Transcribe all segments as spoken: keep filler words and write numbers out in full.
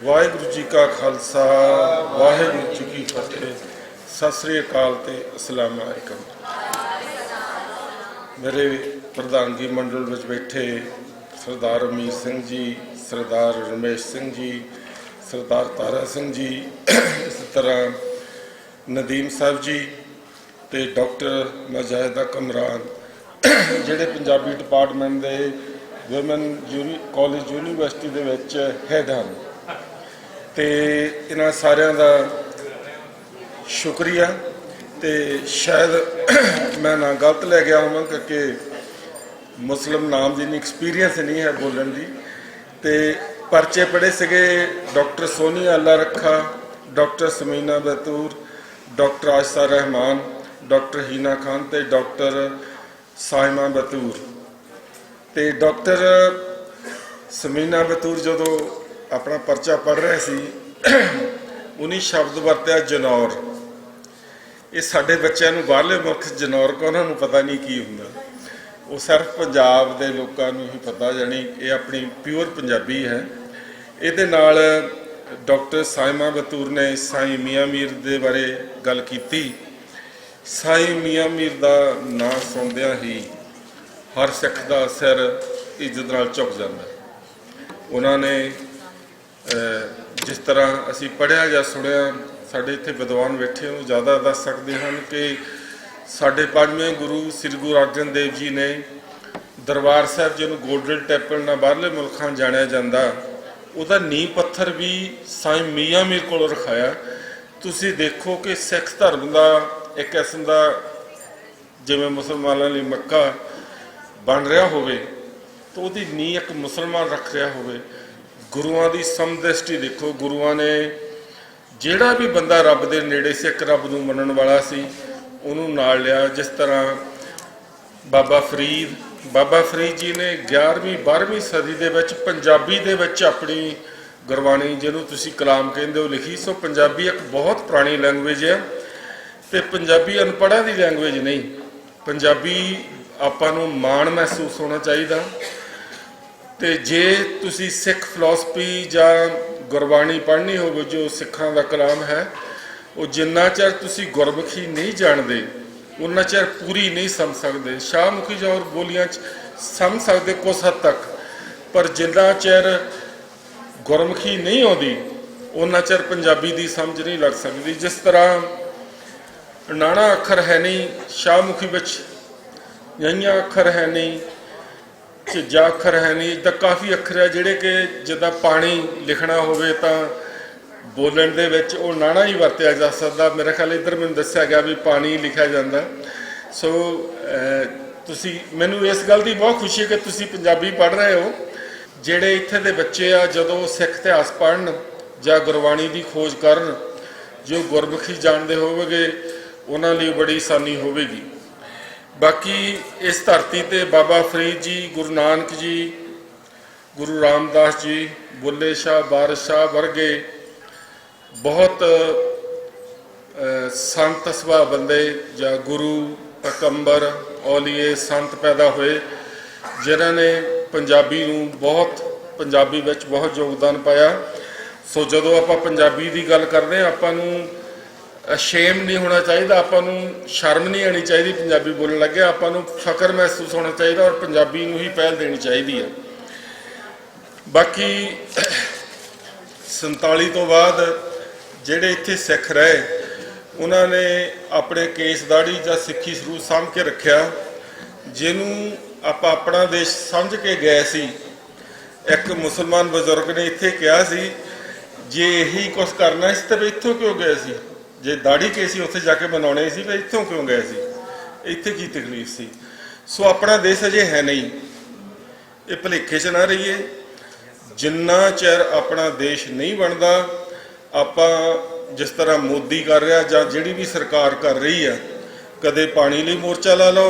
واحگرو جی کا خالصہ، واحگرو جی کی فتح۔ ست سری اکال تے السلام علیکم۔ میرے پردھانگی منڈل وچ بیٹھے سردار امیر سنگھ جی، سردار رمیش سنگھ جی، سردار تارا سنگھ جی، اس طرح ندیم صاحب جی، تے ڈاکٹر مجاہدہ کمران، جڑے Punjabi department they women uni-, college university they which had ہن، تے انہاں ساریاں دا شکریہ۔ تے شاید میں نہ غلط لے گیا ہوں، کیونکہ مسلم نام دی ایکسپیرینس نہیں ہے بولن دی۔ تے پرچے پڑھے سگے ڈاکٹر سونی اللہ رکھا، ڈاکٹر سمینا بتور، ڈاکٹر عائشہ رحمان، ڈاکٹر ہینا خان تے ڈاکٹر سائمہ بتور۔ تے ڈاکٹر سمینا بتور جدوں اپنا پرچہ پڑھ رہے سی، انہیں شبد ورتیا جنور۔ یہ ساڈے بچیاں نوں باہرلے ملک جنور کو انہاں نوں پتہ نہیں کی ہوندا۔ وہ صرف پنجاب دے لوکاں نوں ہی پتہ، یعنی یہ اپنی پیور پنجابی ہے۔ یہ دے نال ڈاکٹر سائمہ بتور نے سائیں میاں میر دے بارے گل کیتی۔ سائیں میاں میر دا ناں سندیاں ہی ہر سکھ دا سر عزت نال چک جاندا۔ انہاں نے جس طرح اسی پڑھیا یا سنیا، ساڈے اتھے بدوان بیٹھے ہو زیادہ دس سکدے ہن کہ ساڈے پنجویں گرو سری گرو ارجن دیو جی نے دربار صاحب جنوں گولڈن ٹیمپل نال باہرلے ملکاں جانیا جاندا، اوہدا نیں پتھر وی سائیں میاں میر کولوں رکھایا۔ تسی دیکھو کہ سکھ دھرم دا ایک قسم دا جیویں مسلماناں لئی مکہ بن رہیا ہووے، تے اوہدی نیں ایک مسلمان رکھ رہیا ہووے۔ گروواں دی سمدرشٹی دیکھو، گروواں نے جیہڑا وی بندہ رب دے نیڑے سی، ایک رب نوں منن والا سی، انہوں نال لیا۔ جس طرح بابا فرید، بابا فرید جی نے گیارہویں بارہویں صدی دے وچ پنجابی دے وچ اپنی گروانی جنوں تسی کلام کہندے ہو لکھی۔ سو پنجابی ایک بہت پرانی لینگویج ہے، تے پنجابی انپڑھاں دی لینگویج نہیں۔ پنجابی آپاں نوں مان محسوس ہونا چاہیدا۔ تے جے تسی سکھ فلاسفی یا گربانی پڑھنی ہووے، جو سکھاں دا کلام ہے، وہ جنہ چر تسی گرمکھی نہیں جاندے، انہ چر پوری نہیں سمجھ سکدے۔ شاہ مکھی جا اور بولیاں چ سمجھ سکدے کچھ حد تک، پر جنہ چر گرمکھی نہیں ہوندی، انہ چر پنجابی دی سمجھ نہیں لگ سکدی۔ جس طرح نانا اکھر ہے نہیں شاہ مکھی وچ، یہیاں اکھر ہے نہیں، جھجھا اکھر ہے نہیں، ادھر کافی اکھر ہے جڑے کہ جدہ پانی لکھنا ہوئے تاں بولن دے وچ او نانا ہی ورتیا جا سکدا۔ میرا خیال ادھر مینوں دسیا گیا بھی پانی لکھیا جاندا۔ سو، اے، تسی، مینوں اس گل دی بہت خوشی ہے کہ تسی پنجابی پڑھ رہے ہو۔ جڑے اتھے دے بچے آ، جدوں سکھ اتہاس پڑھن یا گروانی دی کھوج کرن، جو گرمکھی جانتے ہووے گے، انہاں لئی بڑی آسانی ہووے گی۔ باقی اس دھرتی تے بابا فرید جی، گرو نانک جی، گرو رام داس جی، بلے شاہ، بارش شاہ ورگے بہت، اے، سنت سبھا بندے یا گرو، پیغمبر، اولیے، سنت پیدا ہوئے، جنہاں نے پنجابی نوں بہت، پنجابی وچ بہت یوگدان پایا۔ سو جدوں آپاں پنجابی دی گل کرنے آں، آپاں نوں شیم نہیں ہونا چاہیے، آپاں نوں شرم نہیں آنی چاہیے پنجابی بولن لگے، آپاں نوں فخر محسوس ہونا چاہیے اور پنجابی نوں ہی پہل دینی چاہیے ہے۔ باقی سنتالی تو بعد جڑے اتھے سکھ رہے، انہاں نے اپنے کیس داڑھی یا سکھی سرو سام کے رکھیا، جنوں آپ اپنا دیش سمجھ کے گئے سی۔ ایک مسلمان بزرگ نے اتھے کہا سی، جے یہی کچھ کرنا سی تے اتھوں کیوں گئے سی؟ جے داڑھی کے سی اتھے جا کے بنانے سی، تے اتھوں کیوں گئے سی؟ اتھے کی تکلیف سی؟ سو اپنا دیش اجے ہے نہیں۔ یہ بھلیکے چ نہ رہیے۔ جنہ چر اپنا دیش نہیں بندا، آپاں جس طرح مودی کر رہا یا جڑی بھی سرکار کر رہی ہے، کدے پانی لئی مورچہ لا لو،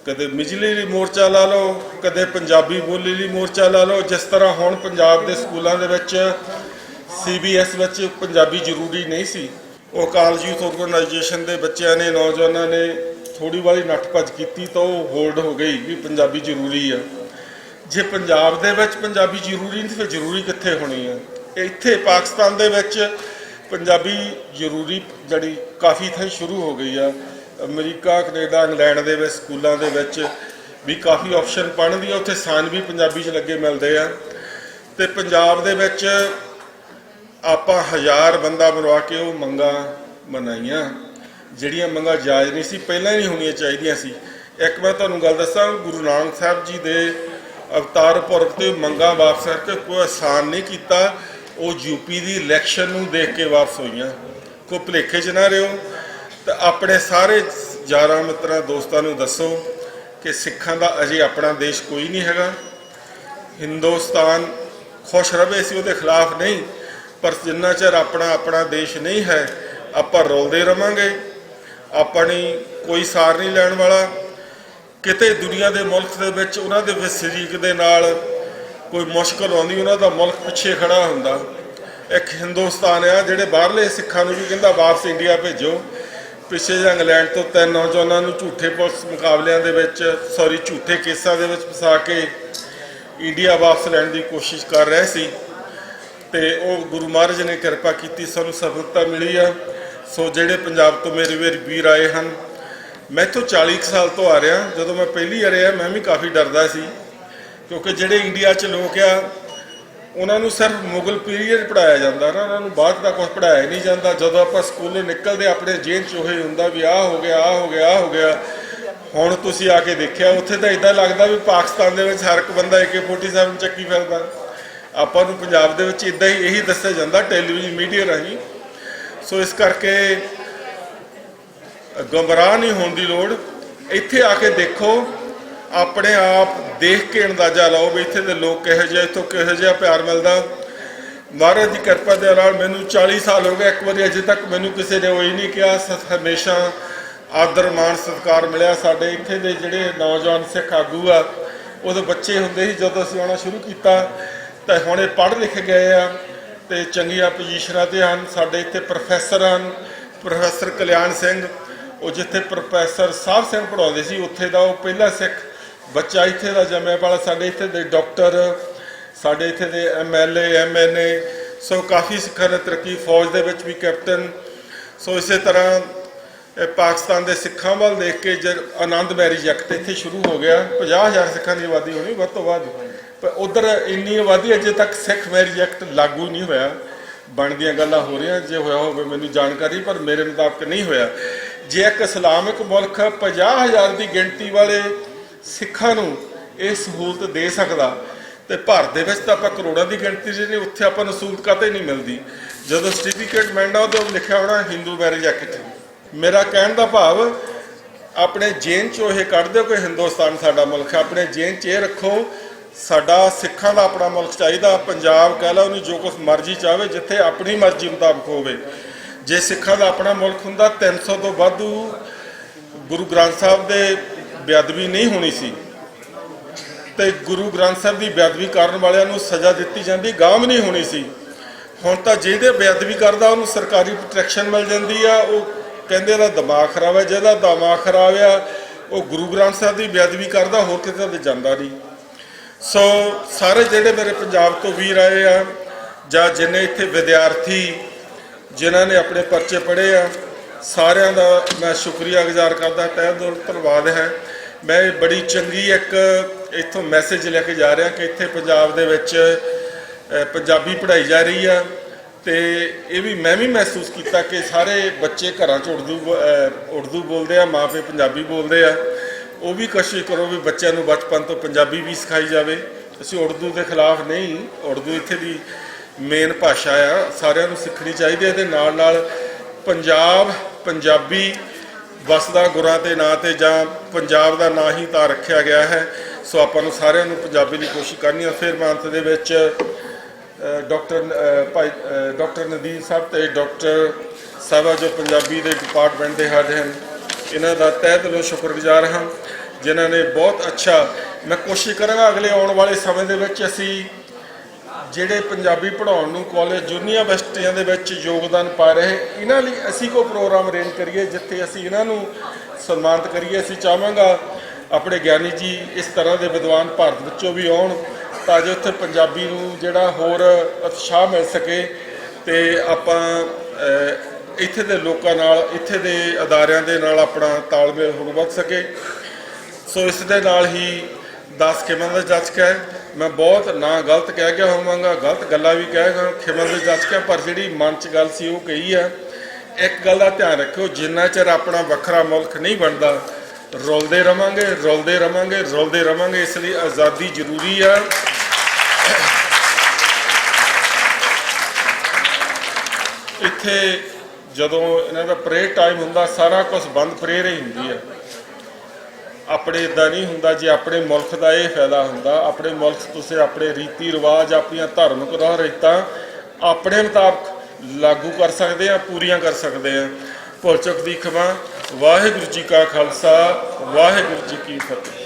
کدے بجلی لئی مورچہ لا لو، کدے پنجابی بولی لئی مورچہ لا لو۔ جس طرح ہن پنجاب دے سکولاں دے وچ سی بی ایس وچ پنجابی ضروری نہیں سی، وہ کالج یوتھ آرگنائزیشن دے بچیاں نے، نوجواناں نے تھوڑی والی نٹھ بھج کیتی تو وہ ہولڈ ہو گئی بھی پنجابی ضروری ہے۔ جے پنجاب دے وچ پنجابی ضروری نہیں، پھر ضروری کتھے ہونی ہے؟ ਇੱਥੇ ਪਾਕਿਸਤਾਨ ਦੇ ਵਿੱਚ ਪੰਜਾਬੀ ਜ਼ਰੂਰੀ ਜਿਹੜੀ ਕਾਫੀ ਥਾਈਂ ਸ਼ੁਰੂ ਹੋ ਗਈ ਆ। ਅਮਰੀਕਾ, ਕੈਨੇਡਾ, ਇੰਗਲੈਂਡ ਦੇ ਵਿੱਚ, ਸਕੂਲਾਂ ਦੇ ਵਿੱਚ ਵੀ ਕਾਫੀ ਆਪਸ਼ਨ ਪੜ੍ਹਨ ਦੀ ਆ। ਉੱਥੇ ਸਾਈਨ ਵੀ ਪੰਜਾਬੀ 'ਚ ਲੱਗੇ ਮਿਲਦੇ ਆ। ਤੇ ਪੰਜਾਬ ਦੇ ਵਿੱਚ ਆਪਾਂ ਹਜ਼ਾਰ ਬੰਦਾ ਮਰਵਾ ਕੇ ਉਹ ਮੰਗਾਂ ਮਨਾਈਆਂ, ਜਿਹੜੀਆਂ ਮੰਗਾਂ ਜਾਇਜ਼ ਨਹੀਂ ਸੀ, ਪਹਿਲਾਂ ਹੀ ਹੋਣੀਆਂ ਚਾਹੀਦੀਆਂ ਸੀ। ਇੱਕ ਮੈਂ ਤੁਹਾਨੂੰ ਗੱਲ ਦੱਸਾਂ, ਗੁਰੂ ਨਾਨਕ ਸਾਹਿਬ ਜੀ ਦੇ ਅਵਤਾਰ ਪੁਰਬ ਤੇ ਮੰਗਾਂ ਵਾਪਸ ਕਰਕੇ ਕੋਈ ਅਹਿਸਾਨ ਨਹੀਂ ਕੀਤਾ। ਉਹ ਯੂਪੀ ਦੀ ਇਲੈਕਸ਼ਨ ਨੂੰ ਦੇਖ ਕੇ ਵਾਪਸ ਹੋਈਆਂ। ਕੋਈ ਭੁਲੇਖੇ 'ਚ ਨਾ ਰਿਓ। ਤੇ ਆਪਣੇ ਸਾਰੇ ਯਾਰਾਂ, ਮਿੱਤਰਾਂ, ਦੋਸਤਾਂ ਨੂੰ ਦੱਸੋ ਕਿ ਸਿੱਖਾਂ ਦਾ ਅਜੇ ਆਪਣਾ ਦੇਸ਼ ਕੋਈ ਨਹੀਂ ਹੈਗਾ। ਹਿੰਦੁਸਤਾਨ ਖੁਸ਼ ਰਵੇ, ਅਸੀਂ ਉਹਦੇ ਖਿਲਾਫ ਨਹੀਂ, ਪਰ ਜਿੰਨਾ ਚਿਰ ਆਪਣਾ, ਆਪਣਾ ਦੇਸ਼ ਨਹੀਂ ਹੈ, ਆਪਾਂ ਰੋਲਦੇ ਰਵਾਂਗੇ। ਆਪਣੀ ਕੋਈ ਸਾਰ ਨਹੀਂ ਲੈਣ ਵਾਲਾ। ਕਿਤੇ ਦੁਨੀਆ ਦੇ ਮੁਲਕ ਦੇ ਵਿੱਚ ਉਹਨਾਂ ਦੇ ਵਸਨੀਕ ਦੇ ਨਾਲ ਕੋਈ ਮੁਸ਼ਕਲ ਆਉਂਦੀ, ਉਹਨਾਂ ਦਾ ਮੁਲਕ ਪਿੱਛੇ ਖੜਾ ਹੁੰਦਾ। ਇੱਕ ਹਿੰਦੁਸਤਾਨ ਆ, ਜਿਹੜੇ ਬਾਹਰਲੇ ਸਿੱਖਾਂ ਨੂੰ ਵੀ ਕਹਿੰਦਾ, "ਵਾਪਸ ਇੰਡੀਆ ਭੇਜੋ।" ਪਿੱਛੇ ਜਿਹੇ ਇੰਗਲੈਂਡ ਤੋਂ ਤਿੰਨ ਨੌਜਵਾਨਾਂ ਨੂੰ ਝੂਠੇ ਪੁਲਿਸ ਮੁਕਾਬਲਿਆਂ ਦੇ ਵਿੱਚ, ਸੌਰੀ, ਝੂਠੇ ਕੇਸਾਂ ਦੇ ਵਿੱਚ ਫਸਾ ਕੇ ਇੰਡੀਆ ਵਾਪਸ ਲੈਣ ਦੀ ਕੋਸ਼ਿਸ਼ ਕਰ ਰਹੇ ਸੀ। ਤੇ ਉਹ ਗੁਰੂ ਮਹਾਰਾਜ ਨੇ ਕਿਰਪਾ ਕੀਤੀ, ਸਾਨੂੰ ਸਫਲਤਾ ਮਿਲੀ ਆ। ਸੋ ਜਿਹੜੇ ਪੰਜਾਬ ਤੋਂ ਮੇਰੇ ਵੀਰ, ਵੀਰ ਆਏ ਹਨ, ਮੈਂ ਇੱਥੋਂ ਚਾਲੀ ਕੁ ਸਾਲ ਤੋਂ ਆ ਰਿਹਾ। ਜਦੋਂ ਮੈਂ ਪਹਿਲੀ ਵਾਰ ਆਇਆ, ਮੈਂ ਵੀ ਕਾਫੀ ਡਰਦਾ ਸੀ, ਕਿਉਂਕਿ ਜਿਹੜੇ ਇੰਡੀਆ 'ਚ ਲੋਕ ਆ, ਉਹਨਾਂ ਨੂੰ ਸਿਰਫ ਮੁਗਲ ਪੀਰੀਅਡ ਪੜਾਇਆ ਜਾਂਦਾ ਨਾ, ਉਹਨਾਂ ਨੂੰ ਬਾਅਦ ਦਾ ਕੁਝ ਪੜਾਇਆ ਨਹੀਂ ਜਾਂਦਾ। ਜਦੋਂ ਆਪਾਂ ਸਕੂਲੋਂ ਨਿਕਲਦੇ, ਆਪਣੇ ਜੇਨ 'ਚ ਉਹੀ ਹੁੰਦਾ ਵੀ ਆਹ ਹੋ ਗਿਆ, ਆਹ ਹੋ ਗਿਆ, ਆਹ ਹੋ ਗਿਆ। ਹੁਣ ਤੁਸੀਂ ਆ ਕੇ ਦੇਖਿਆ, ਉੱਥੇ ਤਾਂ ਇਦਾਂ ਲੱਗਦਾ ਵੀ ਪਾਕਿਸਤਾਨ ਦੇ ਵਿੱਚ ਹਰ ਇੱਕ ਬੰਦਾ ਏ ਕੇ ਫੋਰਟੀ ਸੈਵਨ ਚੱਕੀ ਫਿਰਦਾ। ਆਪਾਂ ਨੂੰ ਪੰਜਾਬ ਦੇ ਵਿੱਚ ਇਦਾਂ ਹੀ ਇਹੀ ਦੱਸਿਆ ਜਾਂਦਾ ਟੈਲੀਵਿਜ਼ਨ ਮੀਡੀਆ ਰਾਹੀਂ। ਸੋ ਇਸ ਕਰਕੇ ਗੁੰਮਰਾਹ ਨਹੀਂ ਹੋਣ ਦੀ ਲੋੜ। ਇੱਥੇ ਆ ਕੇ ਦੇਖੋ, ਆਪਣੇ ਆਪ ਦੇਖ ਕੇ ਅੰਦਾਜ਼ਾ ਲਾਓ ਵੀ ਇੱਥੇ ਦੇ ਲੋਕ ਕਿਹੋ ਜਿਹੇ, ਇੱਥੋਂ ਕਿਹੋ ਜਿਹਾ ਪਿਆਰ ਮਿਲਦਾ। ਮਹਾਰਾਜ ਦੀ ਕਿਰਪਾ ਦੇ ਨਾਲ ਮੈਨੂੰ ਚਾਲੀ ਸਾਲ ਹੋ ਗਏ, ਇੱਕ ਵਾਰੀ ਅਜੇ ਤੱਕ ਮੈਨੂੰ ਕਿਸੇ ਨੇ ਉਹ ਹੀ ਨਹੀਂ ਕਿਹਾ। ਸ- ਹਮੇਸ਼ਾ ਆਦਰ, ਮਾਣ, ਸਤਿਕਾਰ ਮਿਲਿਆ। ਸਾਡੇ ਇੱਥੇ ਦੇ ਜਿਹੜੇ ਨੌਜਵਾਨ ਸਿੱਖ ਆਗੂ ਆ, ਉਦੋਂ ਬੱਚੇ ਹੁੰਦੇ ਸੀ, ਜਦੋਂ ਅਸੀਂ ਆਉਣਾ ਸ਼ੁਰੂ ਕੀਤਾ, ਤਾਂ ਹੁਣ ਇਹ ਪੜ੍ਹ ਲਿਖ ਗਏ ਆ ਤੇ ਚੰਗੀਆਂ ਪੋਜੀਸ਼ਨਾਂ ਤੇ ਹਨ। ਸਾਡੇ ਇੱਥੇ ਪ੍ਰੋਫੈਸਰ ਹਨ, ਪ੍ਰੋਫੈਸਰ ਕਲਿਆਣ ਸਿੰਘ, ਉਹ ਜਿੱਥੇ ਪ੍ਰੋਫੈਸਰ ਸਾਹਿਬ ਸਿੰਘ ਪੜ੍ਹਾਉਂਦੇ ਸੀ, ਉੱਥੇ ਦਾ ਉਹ ਪਹਿਲਾ ਸਿੱਖ ਬੱਚਾ ਇੱਥੇ ਦਾ ਜੰਮਿਆ ਵਾਲਾ। ਸਾਡੇ ਇੱਥੇ ਦੇ ਡਾਕਟਰ, ਸਾਡੇ ਇੱਥੇ ਦੇ M L A, M N A, ਸੋ ਕਾਫੀ ਸਿੱਖਾਂ ਨੇ ਤਰੱਕੀ, ਫੌਜ ਦੇ ਵਿੱਚ ਵੀ ਕੈਪਟਨ। ਸੋ ਇਸੇ ਤਰ੍ਹਾਂ ਇਹ ਪਾਕਿਸਤਾਨ ਦੇ ਸਿੱਖਾਂ ਵੱਲ ਦੇਖ ਕੇ, ਜਦ ਆਨੰਦ ਮੈਰਿਜ ਐਕਟ ਇੱਥੇ ਸ਼ੁਰੂ ਹੋ ਗਿਆ, ਪੰਜਾਹ ਹਜ਼ਾਰ ਸਿੱਖਾਂ ਦੀ ਆਬਾਦੀ ਹੋਣੀ ਵੱਧ ਤੋਂ ਵੱਧ, ਪਰ ਉਧਰ ਇੰਨੀ ਆਬਾਦੀ, ਅਜੇ ਤੱਕ ਸਿੱਖ ਮੈਰਿਜ ਐਕਟ ਲਾਗੂ ਨਹੀਂ ਹੋਇਆ। ਬਣਦੀਆਂ ਗੱਲਾਂ ਹੋ ਰਹੀਆਂ, ਜੇ ਹੋਇਆ ਹੋਵੇ ਮੈਨੂੰ ਜਾਣਕਾਰੀ, ਪਰ ਮੇਰੇ ਮੁਤਾਬਕ ਨਹੀਂ ਹੋਇਆ। ਜੇ ਇੱਕ ਇਸਲਾਮਿਕ ਮੁਲਕ ਹੈ, ਪੰਜਾਹ ਹਜ਼ਾਰ ਦੀ ਗਿਣਤੀ ਵਾਲੇ ਸਿੱਖਾਂ ਨੂੰ ਇਹ ਸਹੂਲਤ ਦੇ ਸਕਦਾ, ਤੇ ਭਾਰਤ ਦੇ ਵਿੱਚ ਤਾਂ ਆਪਾਂ ਕਰੋੜਾਂ ਦੀ ਗਿਣਤੀ 'ਚ ਨੇ, ਉੱਥੇ ਆਪਾਂ ਨੂੰ ਸਹੂਲਤ ਕਾਤੇ ਨਹੀਂ ਮਿਲਦੀ? ਜਦੋਂ ਸਰਟੀਫਿਕੇਟ ਮਿਲਣਾ, ਉਹਦੇ ਉੱਤੇ ਲਿਖਿਆ ਹੋਣਾ ਹਿੰਦੂ ਮੈਰਿਜ ਐਕਟ। ਮੇਰਾ ਕਹਿਣ ਦਾ ਭਾਵ, ਆਪਣੇ ਜੇਨ 'ਚੋਂ ਇਹ ਕੱਢ ਦਿਓ ਕਿ ਹਿੰਦੁਸਤਾਨ ਸਾਡਾ ਮੁਲਕ ਹੈ, ਆਪਣੇ ਜੇਨ 'ਚ ਇਹ ਰੱਖੋ, ਸਾਡਾ ਸਿੱਖਾਂ ਦਾ ਆਪਣਾ ਮੁਲਕ ਚਾਹੀਦਾ। ਪੰਜਾਬ ਕਹਿ ਲਾ, ਉਹਨੂੰ ਜੋ ਕੁਛ ਮਰਜ਼ੀ ਚਾਹਵੇ, ਜਿੱਥੇ ਆਪਣੀ ਮਰਜ਼ੀ ਮੁਤਾਬਕ ਹੋਵੇ। ਜੇ ਸਿੱਖਾਂ ਦਾ ਆਪਣਾ ਮੁਲਕ ਹੁੰਦਾ, ਤਿੰਨ ਸੌ ਤੋਂ ਵਾਧੂ ਗੁਰੂ ਗ੍ਰੰਥ ਸਾਹਿਬ ਦੇ ਬੇਅਦਬੀ ਨਹੀਂ ਹੋਣੀ ਸੀ, ਤੇ ਗੁਰੂ ਗ੍ਰੰਥ ਸਾਹਿਬ ਦੀ ਬੇਅਦਬੀ ਕਰਨ ਵਾਲਿਆਂ ਨੂੰ ਸਜ਼ਾ ਦਿੱਤੀ ਜਾਂਦੀ, ਗਾਮ ਨਹੀਂ ਹੋਣੀ ਸੀ। ਹੁਣ ਤਾਂ ਜਿਹਦੇ ਬੇਅਦਬੀ ਕਰਦਾ, ਉਹਨੂੰ ਸਰਕਾਰੀ ਪ੍ਰੋਟੈਕਸ਼ਨ ਮਿਲ ਜਾਂਦੀ ਆ। ਉਹ ਕਹਿੰਦੇ, "ਇਹਦਾ ਦਿਮਾਗ ਖਰਾਬ ਹੈ।" ਜਿਹਦਾ ਦਿਮਾਗ ਖਰਾਬ ਆ, ਉਹ ਗੁਰੂ ਗ੍ਰੰਥ ਸਾਹਿਬ ਦੀ ਬੇਅਦਬੀ ਕਰਦਾ, ਹੋਰ ਕਿਤੇ ਤੇ ਜਾਂਦਾ ਨਹੀਂ। ਸੋ ਸਾਰੇ ਜਿਹੜੇ ਮੇਰੇ ਪੰਜਾਬ ਤੋਂ ਵੀਰ ਆਏ ਆ, ਜਾਂ ਜਿੰਨੇ ਇੱਥੇ ਵਿਦਿਆਰਥੀ, ਜਿਨ੍ਹਾਂ ਨੇ ਆਪਣੇ ਪਰਚੇ ਪੜ੍ਹੇ ਆ, ਸਾਰਿਆਂ ਦਾ ਮੈਂ ਸ਼ੁਕਰੀਆ ਗੁਜ਼ਾਰ ਕਰਦਾ, ਤਹਿ ਦਿਲ ਧੰਨਵਾਦ ਹੈ। ਮੈਂ ਇਹ ਬੜੀ ਚੰਗੀ ਇੱਕ ਇੱਥੋਂ ਮੈਸੇਜ ਲੈ ਕੇ ਜਾ ਰਿਹਾ ਕਿ ਇੱਥੇ ਪੰਜਾਬ ਦੇ ਵਿੱਚ, ਅ, ਪੰਜਾਬੀ ਪੜ੍ਹਾਈ ਜਾ ਰਹੀ ਆ। ਤੇ ਇਹ ਵੀ, ਮੈਂ ਵੀ ਮਹਿਸੂਸ ਕੀਤਾ ਕਿ ਸਾਰੇ ਬੱਚੇ ਘਰਾਂ 'ਚ ਉਰਦੂ ਬ-, ਅਹ, ਉਰਦੂ ਬੋਲਦੇ ਆ, ਮਾਂ ਪਿਓ ਪੰਜਾਬੀ ਬੋਲਦੇ ਆ। ਉਹ ਵੀ ਕੋਸ਼ਿਸ਼ ਕਰੋ ਵੀ ਬੱਚਿਆਂ ਨੂੰ ਬਚਪਨ ਤੋਂ ਪੰਜਾਬੀ ਵੀ ਸਿਖਾਈ ਜਾਵੇ। ਅਸੀਂ ਉਰਦੂ ਦੇ ਖਿਲਾਫ ਨਹੀਂ, ਉਰਦੂ ਇੱਥੇ ਦੀ ਮੇਨ ਭਾਸ਼ਾ ਆ, ਸਾਰਿਆਂ ਨੂੰ ਸਿੱਖਣੀ ਚਾਹੀਦੀ ਹੈ। ਤੇ ਨਾਲ ਨਾਲ ਪੰਜਾਬ, ਪੰਜਾਬੀ ਵਸਦਾ ਗੁਰਾਂ ਦੇ ਨਾਂ ਤੇ, ਜਾਂ ਪੰਜਾਬ ਦਾ ਨਾਂ ਹੀ ਤਾਂ ਰੱਖਿਆ ਗਿਆ ਹੈ। ਸੋ ਆਪਾਂ ਨੂੰ ਸਾਰਿਆਂ ਨੂੰ ਪੰਜਾਬੀ ਦੀ ਕੋਸ਼ਿਸ਼ ਕਰਨੀ ਹੈ। ਫਿਰ ਮੈਂ ਅੰਤ ਦੇ ਵਿੱਚ ਅ, ਡਾਕਟਰ, ਅ, ਭਾਈ, ਅ, ਡਾਕਟਰ ਨਦੀਮ ਸਾਹਿਬ ਤੇ ਡਾਕਟਰ ਸਾਹਿਬਾ, ਜੋ ਪੰਜਾਬੀ ਦੇ ਡਿਪਾਰਟਮੈਂਟ ਦੇ ਹੈਡ ਹਨ, ਇਹਨਾਂ ਦਾ ਤਹਿ ਦਿਲੋਂ ਸ਼ੁਕਰਗੁਜ਼ਾਰ ਹਾਂ, ਜਿਨ੍ਹਾਂ ਨੇ ਬਹੁਤ ਅੱਛਾ, ਮੈਂ ਕੋਸ਼ਿਸ਼ ਕਰਾਂਗਾ ਅਗਲੇ ਆਉਣ ਵਾਲੇ ਸਮੇਂ ਦੇ ਵਿੱਚ ਅਸੀਂ ਜਿਹੜੇ ਪੰਜਾਬੀ ਪੜ੍ਹਾਉਣ ਨੂੰ ਕਾਲਜ, ਯੂਨੀਵਰਸਿਟੀਆਂ ਦੇ ਵਿੱਚ ਯੋਗਦਾਨ ਪਾ ਰਹੇ, ਇਹਨਾਂ ਲਈ ਅਸੀਂ ਕੋਈ ਪ੍ਰੋਗਰਾਮ ਅਰੇਂਜ ਕਰੀਏ, ਜਿੱਥੇ ਅਸੀਂ ਇਹਨਾਂ ਨੂੰ ਸਨਮਾਨਿਤ ਕਰੀਏ। ਅਸੀਂ ਚਾਹਾਂਗਾ ਆਪਣੇ ਗਿਆਨੀ ਜੀ ਇਸ ਤਰ੍ਹਾਂ ਦੇ ਵਿਦਵਾਨ ਭਾਰਤ ਵਿੱਚੋਂ ਵੀ ਆਉਣ, تاکہ اتھے پنجابی نوں جڑا ہور اتشاہ مل سکے، تے آپاں اتھے دے لوکاں نال، اتھے دے اداریاں دے نال اپنا تال میل ہور ود سکے۔ سو اس دے نال ہی دس کھمن دا جچ کے، میں بہت نہ غلط کہہ گیا ہوواں گا، غلط گلاں وی کہہ گیا، کھمن دا جچ کے، پر جڑی من چ گل سی وہ کہی ہے۔ ایک گل دا دھیان رکھو، جنہ چر اپنا وکھرا ملک نہیں بندا، رولدے رہواں گے، رولدے رہواں گے، رولدے رہواں گے۔ اس لئی آزادی ضروری ہے۔ اتھے جدوں انہاں دا پریئر ٹائم ہوندا، سارا کچھ بند، پریئر ہی ہوندی ہے۔ اپنے ادا نہیں ہوندا، جے اپنے ملک دا یہ فائدہ ہوندا، اپنے ملک تسے اپنے ریتی رواج، اپنیاں دھارمک رواج ریتاں اپنے مطابق لاگو کر سکدے ہیں، پوریاں کر سکدے ہیں۔ بھول چک دی کھما۔ واہے گرو جی کا خالصہ، واہے گرو جی کی فتح۔